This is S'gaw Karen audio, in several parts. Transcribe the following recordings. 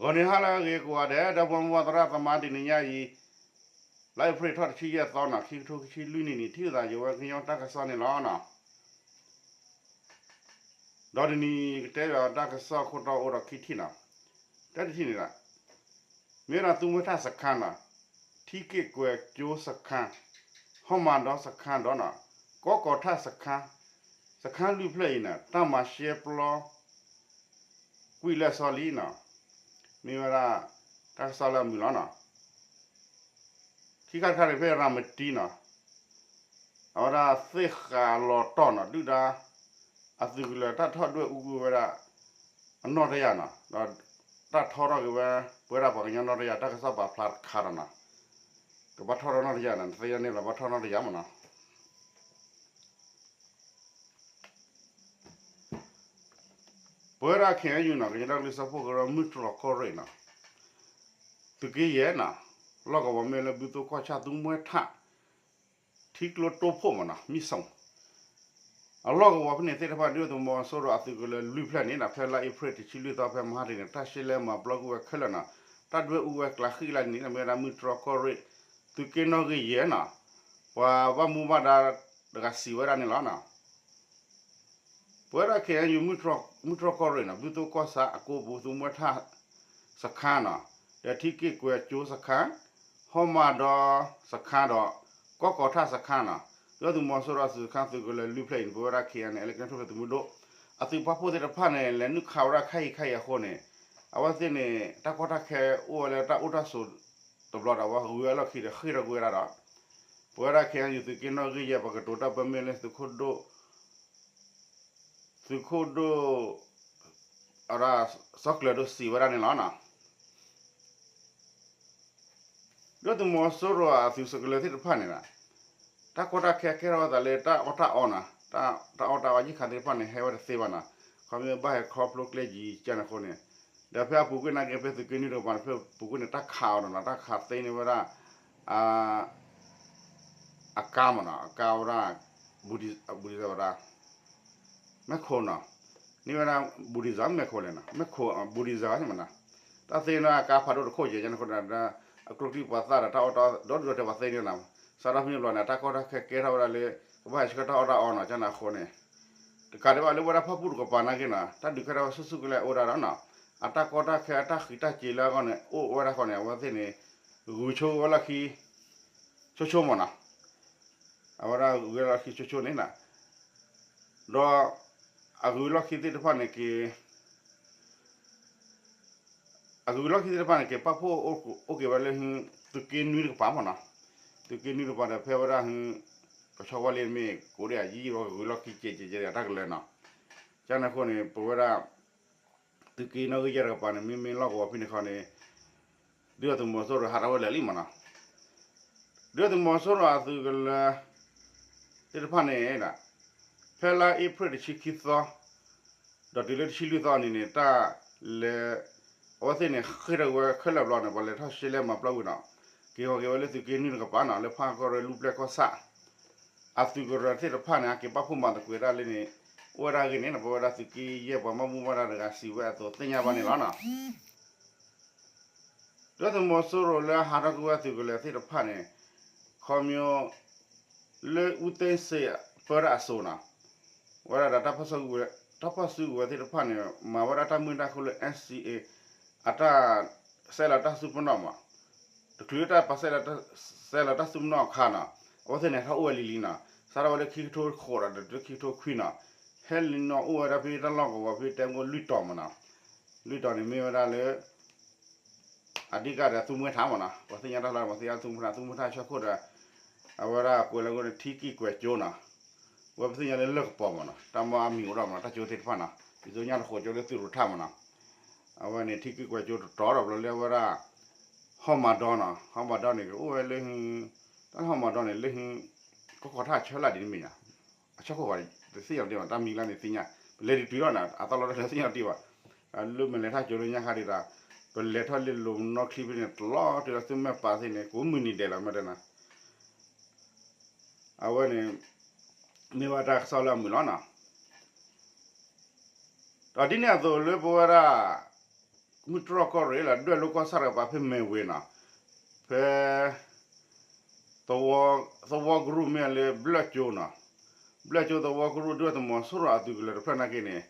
ဂီၤနံၤဟါလၢအဂ့ၤကိးဂၤဒဲး ဒီပုၢ်ဝဲၢ်သရၣ်သမါ တနံၤညါအံၤ လါအ့ဖြ့ၣ်ထီၣ်တဆံယဲၢ်သီနီၤ ခံကထိခံဆံလွံၢ်နံၣ်န့ၣ် ထံၣ်လိာ်သးယဝဲကညီတၢ်ကစီၣ်န့ၣ်လီၤနီၤ. ဒီးတနံၤကတဲဘၣ်တၢ်ကစီၣ်ခိၣ်တီအိၣ်ဒီးခံထံၣ်နီၤ, တၢ်တထံၣ်န့ၣ်လီၤ, မ့ၢ်ဝဲဒၣ်သူမှဲထၣ်စခါနီၤ, ထံက့ၢ်ကွဲၤကၠိစခါ, ဟီၣ်မၤဒီစခါဒီးနီၤ, ကီၢ်ကီၤထၣ်စခါ, စခါလွံၢ်ဖျၢၣ်အံၤန့ၣ် တၢ်မၤရှဲပျီ ကွံာ်လၢအစီလံနီၤ, မ့ၢ်ဝဲဒၣ် တၢ်ကစီၣ်လၢအမုာ်လီၤနီၤ. ခံခါတခါန့ၣ် ဖဲရၤမတံနီၤ, အဝဲဒၣ်သ့ၣ်ဃးလီၤတီၢ်နီၤ ဒုၣ်ဒါ အသုးကလၢၤတၢ်ထီၣ်ဒွဲၣ်အူကွံာ်ဝဲဒၣ် အနီၣ်တယၢ်နီၤ, ဒီးတၢ်ထီထီၣ်က့ၤဝဲ ပဝဲဒၣ်ပှၤကညီနီၣ်တယၢ် တၢ်ကစီၣ်ပာ်ဖျါတခါဒီးနီၤ, ကဘၣ်ထီၣ်ထီၣ်နီၣ်တယၢ်နီၤ သ့ၣ်ညါန့ၣ်လီၤ ဘၣ်ထီၣ်နီၣ်တယၢ်မးနီၤ. ပဝဲဒၣ် ခ့ၣ်အဲၣ်ယူၣ်နီၤ ကညီဒီကလုာ်စၢဖှိၣ်ကရၢ မုၢ်တြီၢ်ကီၢ်ရ့ၣ်နီၤ, သုးက့ယဲၢ်နီၤ, လီၢ်ကဝီၤမ့ၢ်လၢဘုသိၣ်ကီၢ်ဆၣ်သူမှဲထၣ် ထံကျိတိၢ်ဖှိၣ်မးနီၤ မံဆိ, အလီၢ်ကဝီၤဖဲန့ၣ်သ့ၣ်တဖၣ် ဒုၣ်ဒါသုးမီၤစိရိၤအသုးကလၢၤလွံၢ်ဖျၢၣ်န့ၣ်နီၤ ဖဲလါအ့ဖြ့ၣ်တဆံလွံၢ်သီဖဲမဟါတနံၤန့ၣ် တၢ်ရှဲလဲမၤပျီကွံာ်ဝဲခဲလၢာ်နီၤ, တၢ်ဒွဲၣ်အူဝဲကျးဃံၣ်လၢန့ၣ် မ့ၢ်ဝဲဒၣ်မုၢ်တြီၢ်ကီၢ်ရ့ၣ် သုးက့နီၣ်ဂံၢ်ယဲၢ်နီၤ, ပှၤဘၣ်မူဘၣ်ဒါတဂၤစံးဝဲဒၣ်န့ၣ်လီၤနီၤ. ပဝဲဒၣ် ခ့ၣ်အဲၣ်ယူၣ် မုၢ်တြီၢ်ကီၢ်ရ့ၣ်နီၤ ဘုသိၣ်ကီၢ်ဆၣ်အကိပူၤ သူမှဲထၣ်စခါနီၤ, ဒီးထံက့ၢ်ကွဲၤကၠိစခါ, ဟီၣ်မၤဒီစခါဒီး ကီၢ်ကီၤထၣ်စခါနီၤ, ဒုၣ်ဒါသုးမီၤစိရိၤအသုးစခါသုးကလၢၤလွံၢ်ဖျၢၣ်အံၤန့ၣ် ပဝဲဒၣ် ခ့ၣ်အဲၣ်ယူၣ် အဲလ့ကန့ၣ် ဖျၢၣ်ဖျၢၣ်သုးမုၢ်ဒိၣ် အသုးပာ်ဖှိၣ်သ့ၣ်တဖၣ်န့ၣ် လဲၤနုာ်ခးဝဲဒၣ်ခါအံၤခါအံၤအဃိန့ၣ်, အဝဲသ့ၣ်န့ၣ် တၢ်ကီတၢ်ခဲအိၣ်ဝဲလၢတၢ်အိၣ်တၢ်ဆိးတဘျီဒီး အဝဲဂုၤဝဲအလီၢ်ခံဒီးဃ့ၢ်ထီၣ်ကွံာ်ဝဲဒၣ်ဒီး ပဝဲဒၣ် ခ့ၣ်အဲၣ်ယူၣ် သုးက့နီၣ်ဂံၢ်ယဲၢ် ပှၤကတိၤတၢ်ပၢမ့ၢ်လၢသုးခိၣ်ဒိၣ် သုးခိၣ်ဒိၣ် အဝဲဒၣ် စီၤကျၢၤဒိၣ်စံးဝဲဒၣ်န့ၣ်လီၤနီၤ. ဒုၣ်ဒါသုးမီၤစိရိၤအသုးကလၢၤသ့ၣ်တဖၣ်န့ၣ်နီၤ, တၢ်ကီတၢ်ခဲကဲထီၣ်ဝဲသးလၢတၢ်အီၣ်တၢ်အီနီၤ, တၢ်အီၣ်တၢ်အီယံာ်ခါသ့ၣ်တဖၣ်န့ၣ် ဟဲဝဲတသ့ဘၣ်နီၤ, ခီဖျိဘၣ်ဟဲခီဖျိကျဲယံၤကန့ၣ်အဃိန့ၣ်, ဒီးဖဲအပူၤကွံာ်နာ်က့ ဖဲသုးက့နွံတကပၤန့ၣ် ဖဲပူၤကွံာ်န့ၣ် တၢ်ခးအီၤဒီးနီၤ တၢ်ခးသ့န့ၢ်ဝဲဒၣ် အကါမးနီၤ, အကါဝဲဒၣ် ဘူဒံစၢဝဲဒၣ် မဲခိၣ်နီၤ, န့ၢ်ဝဲဒၣ် ဘူဒံစၢမဲခိၣ်လဲၣ်နီၤ, မဲခိၣ်ဘူဒံစၢန့ၣ်မးနီၤ, တၢ်သ့န့ၢ်အကါဖးဒိၣ်တခိၣ်ယဲၢ်ကန့ၣ်အဃိဒီး အကျိချံပှၤသၣ်ဒီးတၢ်အီၣ်တၢ်အီဒီဒူၣ်ဒီထၢပှၤသ့န့ၢ်နီၤ, စးထီၣ်ဖဲန့ၣ်တဘျီန့ၣ် တၢ်ကီတၢ်ခဲကဲထီၣ်ဝဲဒၣ်လၢ ကဘၣ်ဟဲဆှၢတၢ်အီၣ်တၢ်အီနီၤ ကန့ၣ်အဃိန့ၣ်, တကးဒံးဘၣ်လၢဝဲဒၣ်ဖၣ်ပူၣ်တကပၤနာ်က့နီၤ တၢ်ဒုးကဲထီၣ်ဝဲဆူၣ်ဆူၣ်ကလဲာ်အိၣ်ဝဲဒၣ်ဒီးနီၤ, အတၢ်ကီတၢ်ခဲအတၢ်ဃံးတၢ်စ့ၤလၢအဂီၢ်န့ၣ် အိၣ်ဝဲဒၣ်ဃီန့ၣ် အဝဲသ့ၣ်န့ၣ် ဂုၤဆိဝဲလီၢ်ခံ ဆိဆိမးနီၤ, အဝဲဒၣ်ဂုၤဝဲလီၢ်ခံဆိဆိန့ၣ်နီၤ, ဒီး အဂုၤလီၢ်ခံသ့ၣ်တဖၣ်န့ၣ်က့ၤ အဂုၤလီၢ်ခံသ့ၣ်တဖၣ်န့ၣ် က့ၤပာ်ဖှိၣ်အိၣ်က့ၤဝဲလၢ သုးက့နွံတကပၤမးနီၤ, သုးက့နွံတကပၤဒီးဖဲဝဲဒၣ် ကဆီဝါလ့မ့ၢ်ကိးဒံးယံာ်ဝဲဂုၤလီၢ်ခံကဲးကဲးကဲး တၢ်ကလၢၤနီၤ, ကန့ၣ်အဃိန့ၣ် ပဝဲဒၣ် သုးက့နီၣ်ဂံၢ်ယဲၢ်တကပၤန့ၣ် မ့မ့ၢ်လီၢ်ကဝီၤဖဲန့ၣ်ခီန့ၣ် ဒုၣ်ဒါသုးမီၤစိရိၤဟးထီၣ်ဝဲလၢာ်လံမးနီၤ, ဒုၣ်ဒါသုးမီၤစိရိၤအသုးကလၢၤ သ့ၣ်တဖၣ်န့ၣ် ဖဲလါအ့ဖြ့ၣ်တဆံခံသီ ဒီးတုၤလၢတဆံလွံၢ်သီအနံၤန့ၣ် တၢ်လဲၤ အဝဲသ့ၣ်န့ၣ် ဃ့ၢ်ထီၣ်ဝဲခဲလၢာ်ဘျီန့ၣ် ပှၤလဲၤထီၣ်ရှဲလဲမၤပျီကွံာ်နီၤ, က့ၤဟီၣ်က့ၤဝဲလၢသုးက့နွံတကပၤနီၤ လၢဖၣ်ကီၢ်ရ့ၣ်လူၢ်ပျဲၢ်ကီၢ်ဆၣ် အသုးကရၢသ့ၣ်တဖၣ်န့ၣ် အက့ၤပာ်ဖှိၣ်မၤသကိးတၢ်လၢန့ၣ် အိၣ်ဝဲဒၣ်အဂ့ၢ်န့ၣ် ပဝဲဒၣ်သုးက့ယဲၢ်ပှၤဘၣ်မူဘၣ်ဒါတဂၤစံးဝဲအသိးသ့ၣ်ညါဘၣ်န့ၣ်လီၤနီၤ. ဒုၣ်ဒါသုးမီၤစိရိၤလၢအဟးထီၣ်ကွံာ်ဝဲသုးကလၢၤသ့ၣ်တဖၣ်န့ၣ် ခီမီ လၢအူသ့စ့းပၢတၢ်အစိၤနီၤ, ဝဲဒၣ်ဒီး တၢ်ဖီၣ်စုကဝဲၤသ့ၣ်တဖၣ်န့ၣ် မၤဝဲဒၣ်တၢ်မုာ်တၢ်ခုၣ်လၢ NCA အတၢ်ဆဲးလီၤတၢ်စူၢ်ပနီၣ်မး, တချုးတၢ်ပာ်ဆဲးလီၤတၢ်စူၢ်ပနီၣ်အခါနီၤ, အဝဲသ့ၣ်န့ၣ် ဟဲထီၣ်အိၣ်ဝဲလံၤလံၤနီၤ, စးထီၣ်ဝဲလၢခံကထိဃိးဒီး တုၤလၢခံကထိခွံနီၤ, ဟဲလံနီၤအိၣ်ဝဲဒၣ်ဖဲတၢ်လီၢ်ကဝီၤဖဲတဲမိၢ်လွံၢ်တီၤမးနီၤ, လွံၢ်တီၤန့ၣ်မ့ၢ်ဝဲဒၣ်လၢ အဓိကဒီးသူမှဲထၣ်မးနီၤ, ပှၤသ့ၣ်ညါတၢ်လီၤ ပှၤသ့ၣ်ညါသူမှဲထၣ် သူမှဲထၣ်ဆၢခိၣ်ဒီး အဝဲဒၣ်ကွဲးလၢအဂီၢ်န့ၣ် ထံက့ၢ်ကွဲၤကၠိနီၤ, ဝဲပသ့ၣ်ညါလၢလၢၢ်ကပီၤမးနီၤ, တၢ်မ့ၢ်အမံၤအိၣ်ဒီးမးနီၤ တၢ်ကၠိသ့ၣ်တဖၣ်နီၤ, ဒ်သိးညါတဃိးကၠိလၢသုးရူးထၣ်မးနီၤ, အဝဲန့ၣ် ထံက့ၢ်ကွဲၤကၠိတတီၤဒီးဘျီလၢအဝဲဒၣ် ဟီၣ်မၤဒီနီၤ, ဟီၣ်မၤဒီန့ၣ် ကအိၣ်ဝဲလၢ တၢ်လၢဟီၣ်မၤဒီန့ၣ် လၢ ကီၢ်ကီၤထၣ်ဆၢလၢ်ဒ်န့ၣ်မ့ၢ်ဧါ, အဆၢခိၣ်ဂီၤ တသ့ၣ်ညါတ့ၢ်ဘၣ် တၢ်မံၤလၢန့ၣ်သ့ၣ်ညါ, ပလဲၤဒံးတုၤထီၣ်န့ၣ် အသီလီၤတၢ်လၢသ့ၣ်ညါတ့ၢ်ဘၣ်, လၢမ့ၢ်လဲၤထၣ်ကၠိလၢညါခါဒံးဒီး ပလဲၤထီၣ်လၢလိၤနီၢ်ချံဖဲန့ၣ် တလီၤတုၤလၢသူမဲာ်ပာ်သ့ၣ်န့ၣ် ကိးမုၢ်နံၤဒဲးလီၤ မ့ၢ်တဲနီၤ, အဝဲန့ၣ် မ့ၢ်ဝဲတၢ်ကစီၣ်လၢအမုာ်လီၤနီၤ, ဒီးဒ်န့ၣ်အသိးလၢပဝဲဒၣ် က မုၢ်တြီၢ်ကီၢ်ရ့ၣ်လီၤ ဒွဲၣ်လိၤကီၢ်ဆၣ်တကပၤဖဲမဲၢ်ဝ့ၤနီၤ, ဖဲ သဝီကရူၢ်မ့ၢ်လၢဘျၢၣ်ကၠိနီၤ, ဘျၢၣ်ကၠိသဝီကရူၢ်ဒွဲၣ်သုးမီၤစိရိၤအသုးကလၢၤတဖျၢၣ်နာ်က့န့ၣ်,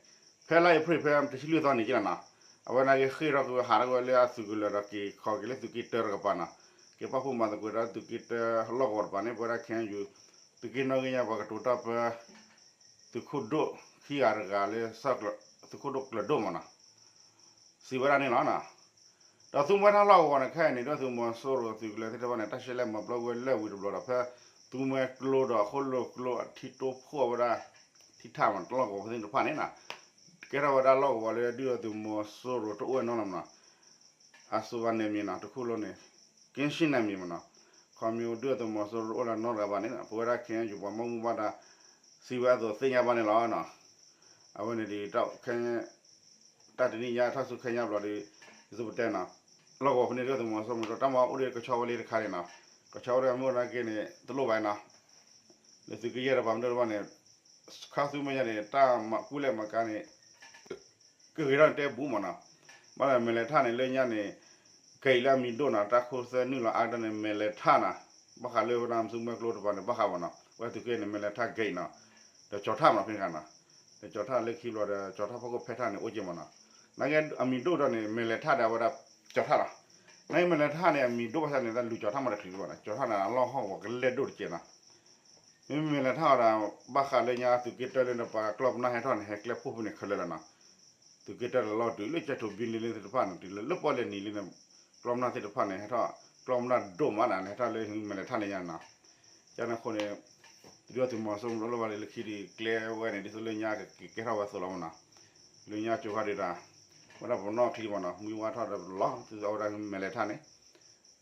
ဖဲလါအ့ဖြ့ၣ်ဖဲတဆံလွံၢ်သီန့ၣ်က့လီၤနီၤ, အဝဲနာ်က့ဃ့ၢ်ထီၣ်ကွံာ်ဟးထီၣ်ကွံာ်လၢအသုးကလၢၤဒီးက့ၤခီက့ၤလၢသုးက့တၢတကပၤနီၤ, က့ၤပာ်ဖှိၣ်မၤသကိးဒီးသုးက့တၢလီၢ်ကဝီၤတကပၤန့ၣ် ပဝဲဒၣ် ခ့ၣ်အဲၣ်ယူၣ် သုးက့နီၣ်ဂံၢ်ညါပှၤကတိၤတၢ်ပၢ သုးခိၣ်ဒိၣ်ခံဂၤတဂၤလၢ သုးခိၣ်ဒိၣ်ကျၢၤဒိၣ်မးနီၤ စံးဝဲဒၣ်န့ၣ်လီၤ. ဒီးသုးမွဲထၣ်လီၢ်ကဝီၤန့ၣ် ခဲအံၤန့ၣ် ဒွဲၣ်သုးမီၤစိရိၤသုးကလၢၤသ့ၣ်တဖၣ်န့ၣ် တၢ်ရှဲလဲမၤပျီကွံာ်ဝဲလၢဝံၤတဘျီဒီး ဖဲသုးမွဲကျိဒီးအဃိလိာ်ကျိအထံတိဖှိၣ်ဝဲဒၣ် ထံထၣ်မး လီၢ်ကဝီၤသ့ၣ်တဖၣ်န့ၣ်နီၤ ကဲထီၣ်ဝဲဒၣ်လီၢ်ကဝီၤလၢဒုၣ်ဒါသုးမီၤစိရိၤတအိၣ်ဝဲနီတဘျီမးနီၤ အစိၤဘၣ်နယ်မြေနီၤ တခူၣ်လိန့ၣ် ကင်းရှင်းနယ်မြေမးနီၤ ခီမ့ၢ်ဒုၣ်ဒါသုးမီၤစိရိၤတအိၣ်လၢနီတဂၤဘၣ်န့ၣ် ပဝဲဒၣ် ခ့ၣ်အဲၣ်ယူၣ် ပှၤဘၣ်မူဘၣ်ဒါ စံးဝဲအသိးသ့ၣ်ညါဘၣ်န့ၣ်လီၤ. အဝဲန့ၣ်ဒ် တၢ်တနံၣ်ညါထီၣ်ဆူခဲညါဘျီဒီး ဒ်သိးပတဲနီၤ လီၢ်ကဝီၤဖဲန့ၣ် ဒုၣ်ဒါသုးမီၤစိရိၤမ့ၢ်တၢ်မၤအိၣ်ဒီးကဆီဝဲလံတခါန့ၣ်နီၤ ကဆီဝဲလၢမ့ၢ်အိၣ်နာ်က့န့ၣ် တလိၣ်ဘၣ်နီၤ လၢသုးကယဲၢ်တကပၤမ့ၢ်တအိၣ်ဘၣ်န့ၣ် ခါဆူမဲာ်ညါန့ၣ် တၢ်မၤကူလဲၢ်မၤကၤန့ၣ် ကဂ့ၤထီၣ်န့ၣ်တဲဘူးမးနီၤ ဘၣ်ဒီးမဲာ်လဲၤထၣ်န့ၣ် လၢညါန့ၣ် ကဲအံၤလၢအမံၤဒိၣ်နီၤ တၢ်ခိၣ်သၢနုာ်လီၤအါကတၢၢ်န့ၣ် မဲာ်လဲၤထၣ်နီၤ ဘၣ်ဃးလၢဝဲဒၣ်မ့ၢ်သုးမွဲကျိတကပၤန့ၣ် ဘၣ်ဃးမးနီၤ ဝဲသုးက့န့ၣ် မဲာ်လဲၤထၣ်ကဲအံၤနီၤ ဒီးကၠီၤထၣ်မးနီၤ ဖဲန့ၣ်ခါနီၤ ဒီးကၠီၤထၣ်လၢခံဘျီဒီး ကၠီၤထၣ်ဖီခိၣ်ဖဲထၣ်န့ၣ် အိၣ်က့မးနီၤ နာ်က့အမံၤဒိၣ်ဒီးန့ၣ် မဲာ်လဲၤထၣ်ဒီးအဝဲဒၣ်ကၠီၤထၣ်လီၤ နာ်က့မဲာ်လဲၤထၣ်န့ၣ် အမံၤဒိၣ်ဘၣ်ဆၣ်န့ၣ် တၢ်လူၤကၠီၤထၣ်မးတချုးဘၣ်နီၤ ကၠီၤထၣ်န့ၣ် အလီၢ်ဟီၣ်ကဝီၤကလဲၢ်ဒိၣ်တကဲးနီၤ မ့မ့ၢ်လဲၤထၣ်အီၤဒီး ဘၣ်ဃးလၢညါသုးက့တၢလၢနပှၤကျီၢ်ပနၢ်ဟဲထီၣ်န့ၣ် ဟဲကျဲဖှိၣ်ဖဲန့ၣ်ခဲလၢာ်လီၤနီၤ သုးက့တၢလီၤလီၤတုၤလၢကၠဲၣ်ထိၣ်ဘံလ့လ့သ့ၣ်တဖၣ်န့ၣ် တုၤလၢလၢပီၣ်လဲၣ်နံၤလံန့ၣ် ကျီၢ်ပနၢ်သ့ၣ်တဖၣ်န့ၣ် ဟဲထီၣ် ကျီၢ်ပနၢ်ဒိၣ်မးနီၤ ဟဲထီၣ်လၢဟဲမဲာ်လဲၤထၣ်လၢညါနီၤ ကန့ၣ်အဃိန့ၣ် ဒုၣ်ဒါသုးမီၤစိရိၤမ့ၢ်တအိၣ်လၢၤဘၣ်လၢခံဒီးကျဲဝဲန့ၣ် ဒ်သိးလၢညါကကဲထီၣ်ဝဲအသိးလီၤမးနီၤ လၢညါကၠိၤခါဒုးတၢ် ဝဲဒၣ်ပနီၣ်ချံမးနီၤ မုၢ်ဝါထီၣ်ဒီးလီၤ ဒ်သိးအဝဲဒၣ်မဲာ်လဲၤထၣ်န့ၣ်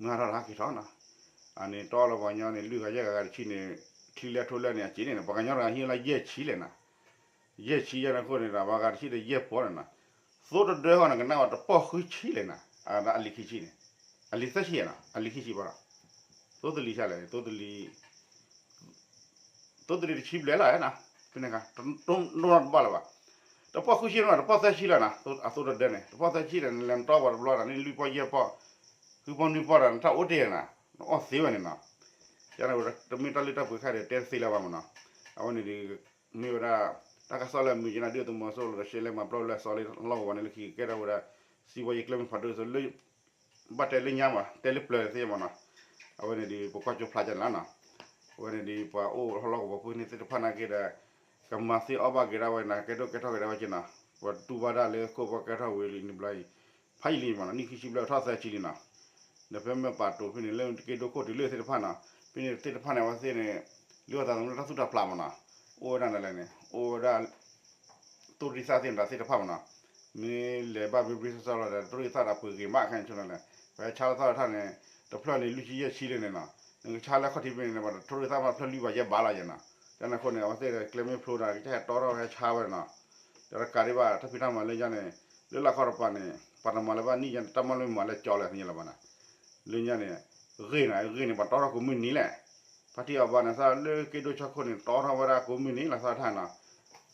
မုၢ်ဟါထီၣ်တဟါက့ၤထီၣ်နီၤ အန့ၣ်တီလီၤပှၤကညီန့ၣ် လွံၢ်ဂၤယဲၢ်ဂၤဂၤတဆံန့ၣ် ထံလဲၢ်ထိလဲၢ်န့ၣ် အစ့န့ၣ် ပှၤကညီတဂၤဟံးလၢယဲၢ်ဆံလဲၣ်နီၤ ယဲၢ်ဆံယဲၢ်န့ၣ်အဃိန့ၣ်ဒီး ပှၤဂၤတဆံဒီးယဲၢ်ပီၢ်န့ၣ်နီၤ သိတဒၢဃီန့ၣ် ကနၣ်ဝဲတပီၢ်ဃုဆံလဲၣ်နီၤ အဝဲဒၣ်အလံၤခံဆံန့ၣ် အလံၤသၢဆံနီၤ အလံၤခံဆံပီၢ်နီၤ သိတလံၤဆံလဲၣ် သိတလံၤ သိတလံၤတဆံဘျဲၣ်လီၤနီၤ ဖဲန့ၣ်ခါ တနီၣ်တဘၣ်လၢၤဘၣ် တပီၢ်ဃုဆံနီၤ တပီၢ်သၢဆံလီၤနီၤ အသိတဒၢန့ၣ် တပီၢ်သၢဆံဒီး နလဲၤနတီပှၤတဘျီဒီး နလွံၢ်ပီၢ်ယဲၢ်ပီၢ် ဃုပီၢ်နွံပီၢ်ဒီး နတၢ်အိၣ်တ့ၢ်နီၤ နအီၣ်သ့ဝဲန့ၣ်နီၤ ယန့ၣ် တမ့ၢ်တၢ်လၢတၢ်ပှ့ၤခါဒီးတဲတသ့လၢၤဘၣ်မးနီၤ အဝဲန့ၣ်ဒီး မ့ၢ်ဝဲဒၣ် တၢ်ကစီၣ်လၢအမုာ်က့ၤနီၤ ဒုၣ်ဒါသုးမီၤစိရိၤဒီးရှဲလဲမၤပျီလၢအစီၤလ့လီၢ်ကဝီၤန့ၣ် လၢခံကကဲထီၣ်ဝဲဒၣ် စံးဝဲယကျဲမ့ၢ်ဖးဒိၣ်သိးလၢ ဘၣ်တဲလၢညါမး တဲလၢပျၢၤသ့မးနီၤ အဝဲန့ၣ်ဒီး ပကွၢ်ကၠိဖျါကန့ၣ်လီၤနီၤ အဝဲန့ၣ်ဒီး ပှၤအိၣ်ဟီၣ်လီၢ်ကဝီၤဖိန့ၣ်သ့ၣ်တဖၣ်နာ်က့ဒီး ကမၤသ့အီၣ်ဘၣ်က့ၤဒၣ်ဝဲနီၤ ကဲဒိၣ်ကဲထီၣ်က့ၤဒၣ်ဝဲက့ၤနီၤ ပှၤတူၢ်ဘၣ်ဒၣ်လၢခိၣ်ပှၢ်ကဲထီၣ်ဝံၤလံန့ၣ်ဘျီအံၤ ဖးယံာ်လံမးနီၤ နံၣ်ခံဆံဘျဲၣ်ထီၣ်သၢဆံလံနီၤ ဒီးဖဲမ့ၢ်ပာ်တိၤဖဲန့ၣ် လၢက့ဒိခိၣ်တုၤလၢသ့ၣ်တဖၣ်နီၤ ဖဲန့ၣ်သ့ၣ်တဖၣ်န့ၣ် အဝဲသ့ၣ်န့ၣ် လုၢ်အီၣ်သးသမူလၢတၢ်သူၣ်တၢ်ဖျးမးနီၤ အိၣ်ဝဲဒၣ်နလဲၣ်န့ၣ် အိၣ်ဝဲဒၣ် တိရစ္ဆာန်သ့ၣ်မတၤသ့ၣ်တဖၣ်မးနီၤ မ့ၢ်လဲၤဘၣ်ဘျ့ဘျ့ဆှီဆှီလီၤဒီး တိရစ္ဆာန်တၢ်ပှ့ၤဂ့ၤမး ခဲအံၤဆိနီၤလဲၣ် ပဟဲဆါလီၤသီၣ်တထၣ်န့ၣ် တဖျၢၣ်န့ၣ် လွံၢ်ဆံယဲၢ်ဆံလံန့ၣ်နီၤ နကဆါလၢခီၣ်ထံးဖဲန့ၣ် တိရစ္ဆာန်မးတဖျၢၣ်လွံၢ်ဘၣ်ယဲၢ်ဘၣ်လီၤယဲနီၤ ကန့ၣ်အဃိန့ၣ် အဝဲသ့ၣ်ကျဲမ့ၢ်ဖျိဒီး ကဟဲတီထီၣ်ဟဲဆါဝဲနီၤ ဒီးတကးဒံးဘၣ် တၢ်ဖံးတၢ်မၤလၢညါန့ၣ် လၢလၢခီတပၤန့ၣ် ပှၤတမၤလၢၤဘၣ်နံၣ်ညါ တၢ်မၤလၢမၤလၢကၠီလၢသ့ၣ်ညါလၢၤဘၣ်နီၤ လၢညါန့ၣ် ဂ့ၢ်နီၤ ဂ့ၢ်န့ၣ် ပှၤတီထီၣ်ကိးမုၢ်နံၤလဲၣ် ဖါတံၢ်အီၤဘၣ်န့ၣ် သးလၢက့ဒိဆၢခိၣ်န့ၣ် တီထီၣ်ဝဲဒၣ်ကိးမုၢ်နံၤလီၤသးထၣ်နီၤ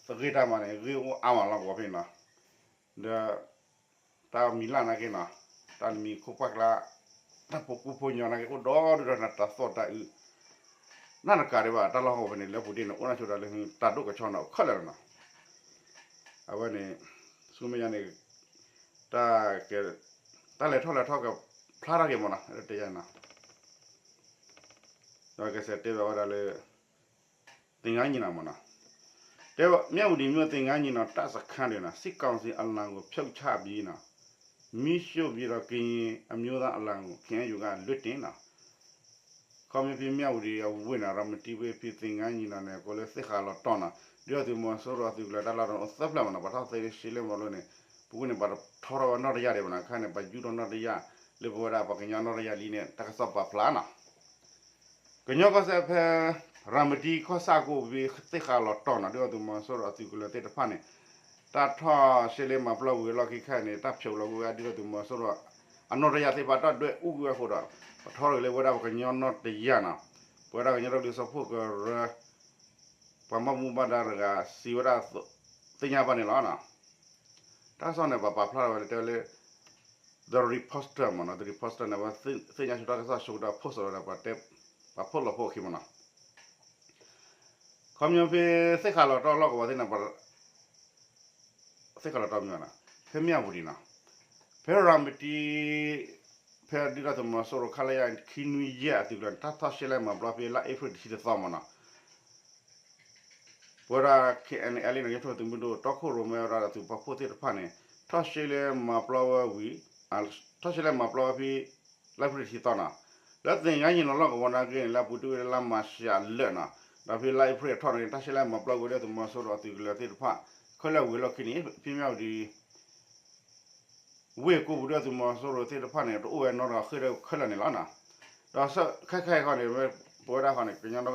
သဂ့ၢ်တၢ်မၤန့ၣ် ဂ့ၢ်အိၣ်အါမးလီၤကဝီၤဖဲန့ၣ်နီၤ ဒီး တၢ်မံၤလၢ်နာ်က့နီၤ တၢ်မံၤခိၣ်ပှၢ်ကျါ တၢ်ဖိကူဖိညီနာ်က့ အိၣ်ဒီဒူၣ်ဒီး တၢ်သီၣ်တၢ်အုး နတကးဒံးဘၣ် တၢ်လီၢ်ဟီၣ်ကဝီၤဖဲန့ၣ် လၢပူၤဒ့ၣ်န့ၣ် အိၣ်နၢ်ဆိဒၣ်လၢတၢ်ဒိၣ်ကဆီနီၤ အိၣ်ခဲလၢာ်လီၤနီၤ အဝဲန့ၣ် ဆူမဲာ်ညါန့ၣ် တၢ် တၢ်လဲၤထီၣ်လဲၤထီၣ်ကဖျါထီၣ်က့ၤမးနီၤ တဲယၤနီၤ ဒီးကစဲးတဲဘၣ်ဝဲဒၣ်လၢ သင်္ဃန်းညီနောင်မးနီၤ တဲဝဲ မြဝတီမြို့ သင်္ဃန်းညီနောင် တပ်စခန်းတွင် စစ်ကောင်စီအလံကို ဖြုတ်ချပြီး မီးရှို့ပြီးတော့ ကရင်အမျိုးသားအလံကို KNU က လွှတ်တင် နီၤ ခီမ့ၢ်ဖဲ မြဝတီ အဝ့ၢ်နီၤ ရၤမတံဝ့ၢ် ဖဲ သင်္ဃန်းညီနောင် န့ၣ် ကိးလၢသ့ၣ်ဃးလီၤတီၤနီၤ ဒုၣ်ဒါသုးမီၤစိရိၤအသုးကလၢၤတၢ်လီၢ်ဒီး အိၣ်သၢဖျၢၣ်မးနီၤ ပှၤထီၣ်သ့ရှဲလဲမၤလိန့ၣ် ပူၤကွံာ်န့ၣ်ပှၤထီထီၣ်ဝဲနီၢ်တယၢ်ဒံးဘၣ်နီၤ ခဲန့ၣ် ပှၤယူၢ်ထီၣ်နီၢ်တယၢ် လၢပဝဲဒၣ်ပှၤကညီနီၢ်တယၢ်လံန့ၣ် တၢ်ကစီၣ်ပာ်ဖျါနီၤ ကညီကီၢ်စဲၣ်ဖဲ ရၤမတံကီၢ်ဆၣ်ကိးဘ့ၣ်သ့ၣ်ဃးလီၤတီၤနီၤ ဒုၣ်ဒါသုးမီၤစိရိၤအသုးကလၢၤသ့ၣ်တဖၣ်န့ၣ် တၢ်ထီၣ်ရှဲလဲမၤပျီဝံၤအလီၢ်ခံခဲအံၤန့ၣ် တၢ်ဖျိးလီၤကွံာ်ဝဲဒၣ်ဒုၣ်ဒါသုးမီၤစိရိၤ အနီၢ်တယၢ်သ့ၣ်တဖၣ်တၢ်ဒွဲၣ်အူကွံာ်ဝဲအဃိဒီး ပထီထီၣ်က့ၤလၢဝဲဒၣ်ပှၤကညီနီၢ်တယၢ်နီၤ ပဝဲဒၣ်ကညီဒီကလုာ်စၢဖှိၣ်ကရၢ ပှၤဘၣ်မူဘၣ်ဒါတဂၤစံးဝဲဒၣ်သ့ၣ်ညါဘၣ်န့ၣ်လီၤ. တၢ်ကစီၣ်န့ၣ် ပှၤပာ်ဖျါထီၣ်ဝဲလၢတဲဝဲလၢ The Reporter မ့ၢ်နီၤ, The Reporter န့ၣ် အဝဲသ့ၣ်ညါဆိတၢ်ကစီၣ်ဆိကတၢၢ် post လီၤဒီး ပှၤတဲ ပှၤ post လီၤဖိအခံမ့ၢ်နီၤ, ခီပညီဖဲ သ့ၣ်ခါလီၤတီၢ်လီၢ်ကဝီၤသ့ၣ်န့ၣ် သ့ၣ်ခါလီၤတီၢ်မ့ၢ်နီၤ, ဖဲမၠၣ်ဝတံၤနီၤ, ဖဲရၤမတံ ဖဲဒုၣ်ဒါသုးမီၤစိရိၤ ခလရ ခံနွံယဲၢ်အသုးကလၢၤန့ၣ် တၢ်ထီၣ်ရှဲလဲၣ်မၤပျီဖဲလါအ့ဖြ့ၣ်တဆံတသီမ့ၢ်နီၤ, ပဝဲဒၣ် K N L A န့ၣ် ကညီတၢ်ထူၣ်ဖျဲးသုးမုၢ်ဒိၣ် တီခိၣ်ရိၣ်မဲဝဲဒၣ်အသုးပာ်ဖှိၣ်သ့ၣ်တဖၣ်န့ၣ် ထီၣ်ရှဲလဲၣ်မၤပျီဝဲဝံၤ ထီၣ်ရှဲလဲၣ်မၤပျီဝဲဖဲ လါအ့ဖြ့ၣ်တဆံသီနီၤ, လၢသ့ၣ်ညါယံာ်လီၤလီၢ်ကဝီၤနာ်က့န့ၣ် လၢအပူၤတ့ၢ်ဝဲလၢလါမၤရှးအလၢာ်နီၤ, ဒီးဖဲလါအ့ဖြ့ၣ်အထီၣ်န့ၣ် တၢ်ရှဲလဲၣ်မၤပျီဝဲလၢသုးမီၤစိရိၤ အသုးကလၢၤသ့ၣ်တဖၣ် ခဲလၢာ်ဝံၤအလီၢ်ခံန့ၣ် ဖဲမၠၣ်ဝတံၤ ဝ့ၢ်ကိးပူၤဒုၣ်ဒါသုးမီၤစိရိၤသ့ၣ်တဖၣ်န့ၣ် တအိၣ်ဝဲနီတဂၤဃ့ၢ်ဒီးခဲလၢာ်န့ၣ်လီၤနီၤ, ဒီးခဲခဲအံၤခီန့ၣ် ပဝဲဒၣ်ဃီန့ၣ်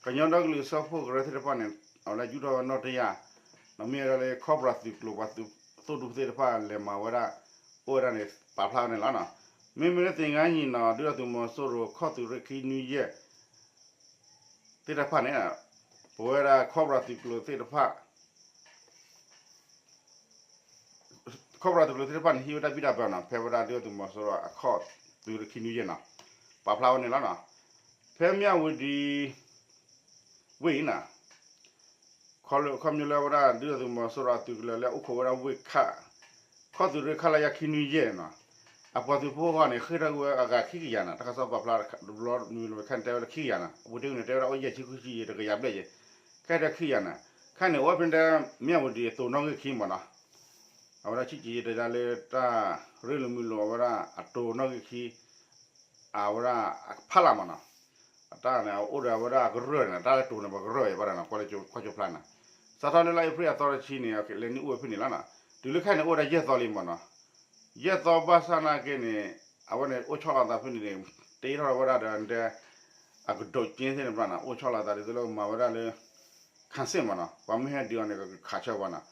ကညီဒီကလုာ်စၢဖှိၣ်ကရၢသ့ၣ်တဖၣ်န့ၣ် အဝဲဒၣ်ယူၢ်ထီၣ်ဝဲနီၣ်တယၢ်, ဒီးမ့ၢ်ဝဲဒၣ်လၢ Cobra သုးကျိၤပှၤသုးသိၣ်ဒူသ့ၣ်တဖၣ်လဲၤမၤဝဲဒၣ် အိၣ်ဝဲဒၣ်န့ၣ် ပာ်ဖျါဝဲန့ၣ်လီၤနီၤ, မ့မ့ၢ်လၢသ့ၣ်ညါယံာ်နီၤ ဒုၣ်ဒါသုးမီၤစိရိၤခီၣ်သုးရ့ၣ်ခံနွံယဲၢ် သ့ၣ်တဖၣ်န့ၣ် ပဝဲဒၣ် Cobra သုးကျိၤသ့ၣ်တဖၣ် Cobra သုးကျိၤသ့ၣ်တဖၣ်န့ၣ် ဟံးဝဲတၢ်ဘံၣ်တၢ်ဘၢနီၤ ဖဲဝဲဒၣ်ဒုၣ်ဒါသုးမီၤစိရိၤအခီၣ်သုးရ့ၣ်ခံနွံယဲၢ်နီၤ, ပာ်ဖျါဝဲန့ၣ်လီၤနီၤ, ဖဲမၠၣ်ဝတံၤ ဝ့ၢ်အံၤနီၤ ခီဖျိလၢဝဲဒၣ်ဒုၣ်ဒါသုးမီၤစိရိၤအသုးကလၢၤလၢအအိၣ်ခိးဝဲဒၣ်ဝ့ၢ်ခၣ် ခီၣ်သုးရ့ၣ် ခလရ ခံနွံယဲၢ်နီၤ, အပှၤသုးဖိဃီန့ၣ် ဃ့ၢ်ထီၣ်ကွံာ်ဝဲအဂၤခံကယၤနီၤ, တၢ်ကစီၣ်ပာ်ဖျါတဘျီမုၢ်လၢခဲန့ၣ်တဲဝဲလၢခံကယၤနီၤ, အပူၤတ့ၢ်ဝံၤန့ၣ် တဲဝဲဒၣ်အိၣ်ယဲၢ်ဆံဃုဆံယဲၢ်တကယၤဘျဲၣ်ယဲၢ်, ခဲအံၤတဲခံကယၤနီၤ, ခဲန့ၣ်အိၣ်ဝဲဖဲန့ၣ်တဲ မၠၣ်ဝတံၤအတိၤနီၣ်ဂံၢ်ခံမ့ၢ်နီၤ, အဝဲဒၣ်ဆံးကယံာ်တဒါလၢတၢ်ရ့လိာ်မုာ်လိာ်အဝဲဒၣ်အတိၤနီၣ်ဂံၢ်ခံ အဝဲဒၣ်အဖးလၢ်မ့ၢ်နီၤ, အတၢ်န့ၣ် အိၣ်ဒီးအဝဲဒၣ်အကရၢၢ်န့ၣ် တၢ်လၢတိၤန့ၣ် ပှၤကရၢၢ်အံၤဘၣ်ဒီးနီၤ ကွၢ်လၢကွၢ်ကၠိဖျါနီၤ, စးထီၣ်လၢလါအ့ဖြ့ၣ်အသီတဆံန့ၣ် လဲၤနုာ်အိၣ်ဝဲဖဲန့ၣ်လီၤနီၤ, တုၤလၢခဲအံၤန့ၣ် အိၣ်ဝဲဒၣ်ယဲၢ်သီလံမ့ၢ်နီၤ, ယဲၢ်သီဘၣ်ဆၣ်နာ်က့န့ၣ် အဝဲန့ၣ်အိၣ်ဆီလီၤအသးဖဲန့ၣ်န့ၣ် တ့ထီၣ်ဝဲဒၣ်ဒီး အကဒိးက့သ့ၣ်တဖၣ်နီၤ အိၣ်ဆီလီၤအသးဒ်သိးလၢမၤဝဲဒၣ်လၢ ခၣ်စ့ၣ်မ့ၢ်နီၤ ပှၤမ့ၢ်ဟဲဒုးအီၤန့ၣ် ကခးဆၢပှၤနီၤ,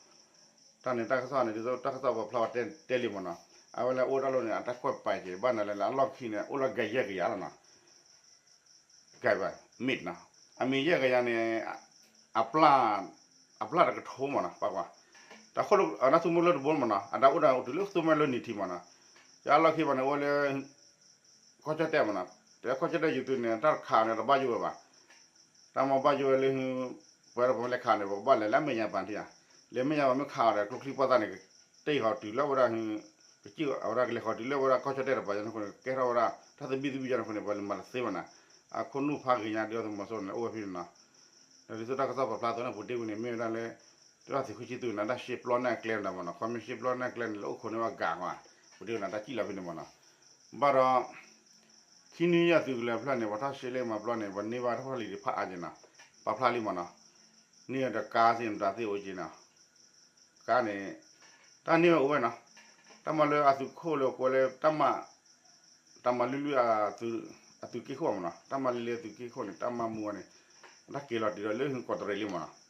တၢ်န့ၣ်တၢ်ကစီၣ်န့ၣ် ဒ်သိးတၢ်ကစီၣ်ပာ်ဖျါဝဲတဲလံမ့ၢ်နီၤ, အဝဲလၢအိၣ်တၢ်လီၢ်န့ၣ် အတၢ်ကွၢ်ပာ်က့ၤ ဘၣ်နၤလၢအလီၢ်ခံန့ၣ် အိၣ်လၢဂၤယဲၢ်ကယၤလီၤနီၤ ကဲဘၣ် မ့ၢ်နီၤ, အမ့ၢ်ယဲၢ်ကယၤန့ၣ် အပျၢ် အပျၢ်တကထိမ့ၢ်နီၤ ပှၤကွၢ်, တၢ်ဃိၣ်လၢအတၢ်သူမုၢ်လၢတဘိမ့ၢ်နီၤ အတၢ်အိၣ်ဒီးတုၤလၢသူမုၢ်လၢနံၣ်ထံးမ့ၢ်နီၤ, ယအလီၢ်ခံဘၣ်န့ၣ် အိၣ်လၢ ကီၢ်ကၠီၣ်တဲၣ်မ့ၢ်နီၤ, တဲကီၢ်ကၠီၣ်တဲၣ်ယသုးန့ၣ် တၢ်ခးန့ၣ် တဘၣ်ယိၣ်ဝဲဘၣ်, တၢ်မ့ၢ်ဘၣ်ယိၣ်ဝဲလၢ ပဝဲဒၣ်ပမ့ၢ်လဲၤခးန့ၣ် ပကဘၣ်လဲၤလၢအမဲာ်ညါပၢ်ထံၣ်ဧါ, လဲၤမဲာ်ညါပၢ်မ့ၢ်ခးအီၤဒီး ကျိချံပှၢ်သၣ်န့ၣ် တ့ၢ်ဃီၤတုၤလၢဝဲဒၣ် ကစံၣ်အဝဲဒၣ်ကလဲၤဃီၤတုၤလၢဝဲဒၣ်ကီၢ်ကၠီၣ်တဲၣ်တပၤညါန့ၣ်အဃိန့ၣ် ကဲထီၣ်ဝဲဒၣ် တၢ်သဘံၣ်သဘုၣ်ညါန့ၣ်အဃိန့ၣ် ပှၤလဲၤမၤတသ့ဘၣ်နီၤ, အခိၣ်နူာ်ဖးဂ့ၤညါဒ်အသုးမီၤစိရိၤန့ၣ် အိၣ်ဝဲဖဲန့ၣ်နီၤ, ဒီးဒ်သိးတၢ်ကစီၣ်ပာ်ဖျါအသိးန့ၣ် ပူၤတ့ၢ်ဝံၤန့ၣ် မ့ၢ်ဝဲဒၣ်လၢ ဒုၣ်ဒါသုးခိၣ်ဆံသူးန့ၣ် တၢ်ရှဲပျီန့ၢ်အကျဲန့ၣ်မ့ၢ်နီၤ, ခီမ့ၢ်ရှဲပျီန့ၢ်အကျဲန့ၣ် လၢအိၣ်ခိးန့ၢ်ဝဲဂၤကွၢ်, ပူၤတ့ၢ်ဝဲန့ၣ် တၢ်စံၣ်လီၤဖဲန့ၣ်မ့ၢ်နီၤ, ဘၣ်ဒီး ခံနွံယဲၢ်သုးကလၢၤဖျၢၣ်န့ၣ် ပှၤထီၣ်ရှဲလဲၣ်မၤပျီန့ၣ် ပှၤန့ၢ်ဘၣ်တၢ်ဖီၣ်လံၤတဖၣ်အါက့ၤနီၤ, ပာ်ဖျါလံမ့ၢ်နီၤ, န့ၢ်ဒီးကါသ့ၣ်မတၤသ့ၣ်အိၣ်က့ၤနီၤ, ကါန့ၣ် တၢ်န့ၢ်ဝဲအိၣ်ဝဲနီၤ, တၢ်မၤလၢအသုးခိၣ်လၢကိးလၢ တၢ်မၤလုၢ်လုၢ် အသုးက့ခိၣ်မ့ၢ်နီၤ, တၢ်မၤလုၢ်လုၢ်အသုးက့ခိၣ်န့ၣ် တၢ်မၤမူအီၤန့ၣ် တၢ်က့ၤလီၤတုၤဒီးလၢဟူကီးတရံးလံမ့ၢ်နီၤ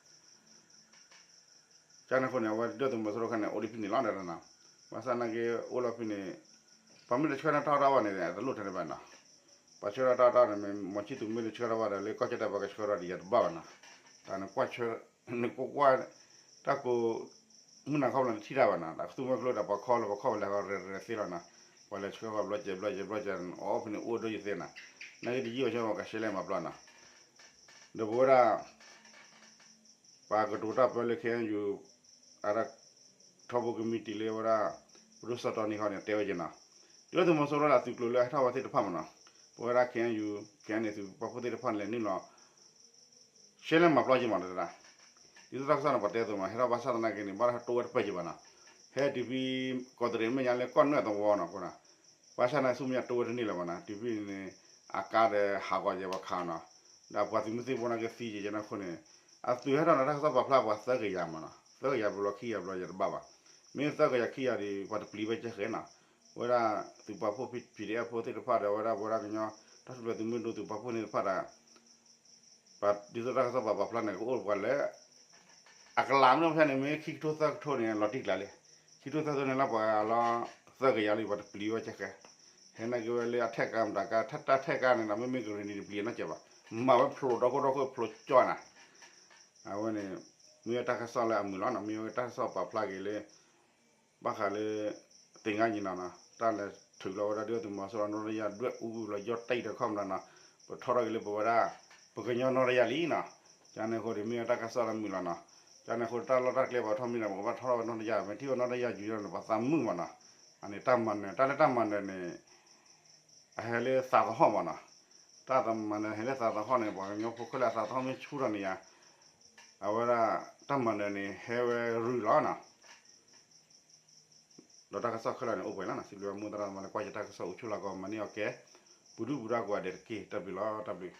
ကန့ၣ်အဃိန့ၣ် အဝဲဒၣ်သုးမီၤစိရိၤခါန့ၣ် အိၣ်ဒံးဖဲန့ၣ်လီၤဒီးနီၤ, ဘၣ်ဆၣ်နာ်က့ အိၣ်လီၤဖဲန့ၣ် ပှၤမ့ၢ်တဆှၢန့ၢ်တၢ်အီၣ်တၢ်အီဘၣ်န့ၣ် တလိၣ်ထဲန့ၣ်ဘၣ်နီၤ, ပှၤဆှၢထီၣ်တၢ်အီၣ်တၢ်အီန့ၣ် မ့ၢ်မီၤဆံၣ်သူးမ့ၢ်တဆှၢထီၣ်ဘၣ်ဒီး လၢကီၢ်ကၠီၣ်တဲၣ်ပှၤကဆှၢထီၣ်ဒံးယၤတဘၣ်ဘၣ်နီၤ, တၢ်န့ၣ်ကွၢ်ဆှၢ နကွၢ်ကွၢ် တၢ်ကိး မုၢ်နၤခီဖျိနထံၣ်တၢ်ဘၣ်နီၤ, တၢ်ကသူမွဲကျိဒီးပှၤခီလၢပှၤခီပလဲၤဃီရဲၣ်ရဲၣ်သ့လီၤနီၤ, ပှၤလဲၤဆှၢဃီဘျီကဲးဘျီကဲးဘျီကဲး အီၣ်ဖဲန့ၣ်အိၣ်ဒိယသ့နီၤ, နာ်က့တယံာ်ဘၣ်ဆၢဘၣ်ကဆှဲလဲၣ်မၤပျီနီၤ, ဒီးပဝဲဒၣ် ပှၤကတိၤတၢ်ပၢလၢ K N U အဒၣ် ထီဘိကမံးတံာ်လၢဝဲဒၣ် ပဒိၣ်စီၤတီနံၤခီန့ၣ် တဲဝဲက့ၤနီၤ, ဒုၣ်ဒါသုးမီၤစိရိၤလၢအသုးကျိၤလၢအဟဲထီၣ်ဝဲသ့ၣ်တဖၣ်မ့ၢ်နီၤ, ပဝဲဒၣ် K N U K N A သုးပာ်ဖှိၣ်သ့ၣ်တဖၣ်န့ၣ် လဲၤနုာ်လီၤ ရှဲလဲၣ်မၤပျီက့ၤမ့ၢ်နီၤ, ဒ်သိးတၢ်ကစီၣ်န့ၣ် ပှၤတဲအသိးမ့ၢ် ဟဲထီၣ်ဘၣ်ဆၣ်သနာ်က့န့ၣ် ဘၣ်တၢ်တိဝဲတပၢၢ်က့ၤဘၣ်နီၤ, ဟဲတုၤဖဲ ကီးတရံးမဲာ်ညါလၢကီၢ်နွဲၣ်သဝီနီၤအဃိနီၤ, ဘၣ်ဆၣ်သနာ်က့ဆူမဲာ်ညါတိဝဲတန့ၢ်လၢၤဘၣ်နီၤ, တုၤဖဲန့ၣ် အကါဒီးဟးဂီၤက့ၤပှၤခးနီၤ, ဒီးပှၤသုးမုၢ်သံၣ်ဘိနာ်က့သံက့ၤကဲန့ၣ်အဃိန့ၣ်, အသုးဟဲထီၣ်န့ၣ် တၢ်ကစီၣ်ပာ်ဖျါပှၤသၢကယၤမ့ၢ်နီၤ, သၢကယၤဘျီခံကယၤဘျီယၤတဘၣ်ဘၣ်, မ့ၢ်သၢကယၤခံကယၤဒီး ပှၤတပျံၤဝဲကဲဃဲနီၤ, ဝဲဒၣ်သုးပာ်ဖှိၣ် P D F ဖိသ့ၣ်တဖၣ်ဒီး ဝဲဒၣ်ပဝဲဒၣ်ကညီ တၢ်ထူၣ်ဖျဲးသုးမုၢ်ဒိၣ်သုးပာ်ဖှိၣ်န့ၣ်တဖၣ်ဒီး ပှၤဒ်သိးတၢ်ကစီၣ်ပာ်ဖျါန့ၣ် ကအိၣ်ပှၤလၢ အကလးမ့ၢ်ဖဲန့ၣ် မ့ၢ်ခံကထိသၢကထိန့ၣ် လီၤတံၢ်ကျါလံ, ခံကထိသၢကထိန့ၣ် လၢပှၤလီၤသၢကယၤလံ ပှၤတပျံၤဝဲကဲဃဲ, ဟဲနာ်က့ဝဲလၢအထဲၣ်ကါမတၤကါ တၢ်ထဲၣ်ကါန့ၣ်ဒီး မ့မ့ၢ်ကရံၣ်နံၤတပျံၤနီတစဲးဘၣ်, မၤဝဲဖျိးဒီခိၣ်ဒီခိၣ်ဖျိးကၠီနၤ, အဝဲန့ၣ် မ့ၢ်ဝဲတၢ်ကစီၣ်လၢအမုာ်လီၤနီၤ, မ့ၢ်ဝဲတၢ်ကစီၣ်ပာ်ဖျါက့ၤလၢ ဘၣ်ဃးလၢ သ့ၣ်ညါညီနီၤနီၤ တၢ်လဲၤထုးလီၤဝဲဒၣ်ဒုၣ်ဒါသုးမီၤစိရိၤနီၣ်တယၢ်ဒွဲၣ်အူလီၤယီၢ်တံၢ်တခီမနီၤနီၤ, ပထီထီၣ်က့ၤလၢပဝဲဒၣ် ပကညီနီၣ်တယၢ်လံနီၤ, ကန့ၣ်အဃိဒီး မ့ၢ်ဝဲတၢ်ကစီၣ်လၢမုာ်လီၤနီၤ, ကန့ၣ်အဃိတၢ်လီၢ်တၢ်ကျဲပှၤထီၣ်မံဒီး ပကဘၣ်ထီထီၣ်ဝဲနီၣ်တယၢ် မ့ၢ်ထံၣ်ဝဲနီၣ်တယၢ်ယူၤဒီး ပှၤသးမုာ်မနီၤ, အန့ၣ်တၢ်မၤနၢၤ တၢ်လၢတၢ်မၤနၢၤန့ၣ် အဟဲလၢသးသဟီၣ်မနီၤ, တၢ်မၤနၢၤဟဲလၢသးသဟီၣ်န့ၣ် ပှၤကညီဖိခဲလၢာ်အသးသဟီၣ်မ့ၢ်ဆူၣ်ထီၣ်န့ၣ်ယါ, အဝဲဒၣ် တၢ်မၤနၢၤန့ၣ် ဟဲဝဲရုၢ်လီၤနီၤ, ဒီးတၢ်ကစီၣ်ခဲလၢာ်န့ၣ် အိၣ်ပှဲၤလီၤနီၤ, စံးဘျုးဝဲမိၢ်သရၣ်သမါလၢကွၢ်ယတၢ်ကစီၣ်အိၣ်ဆူၣ်လၢကီး မၤန့ၢ်အီၤကဲ ပူၤဒုၣ်ပူၤဒါကိးဂၤဒဲးတက့ၢ်. တၢ်ဘျုးလီၤ, တၢ်ဘျုး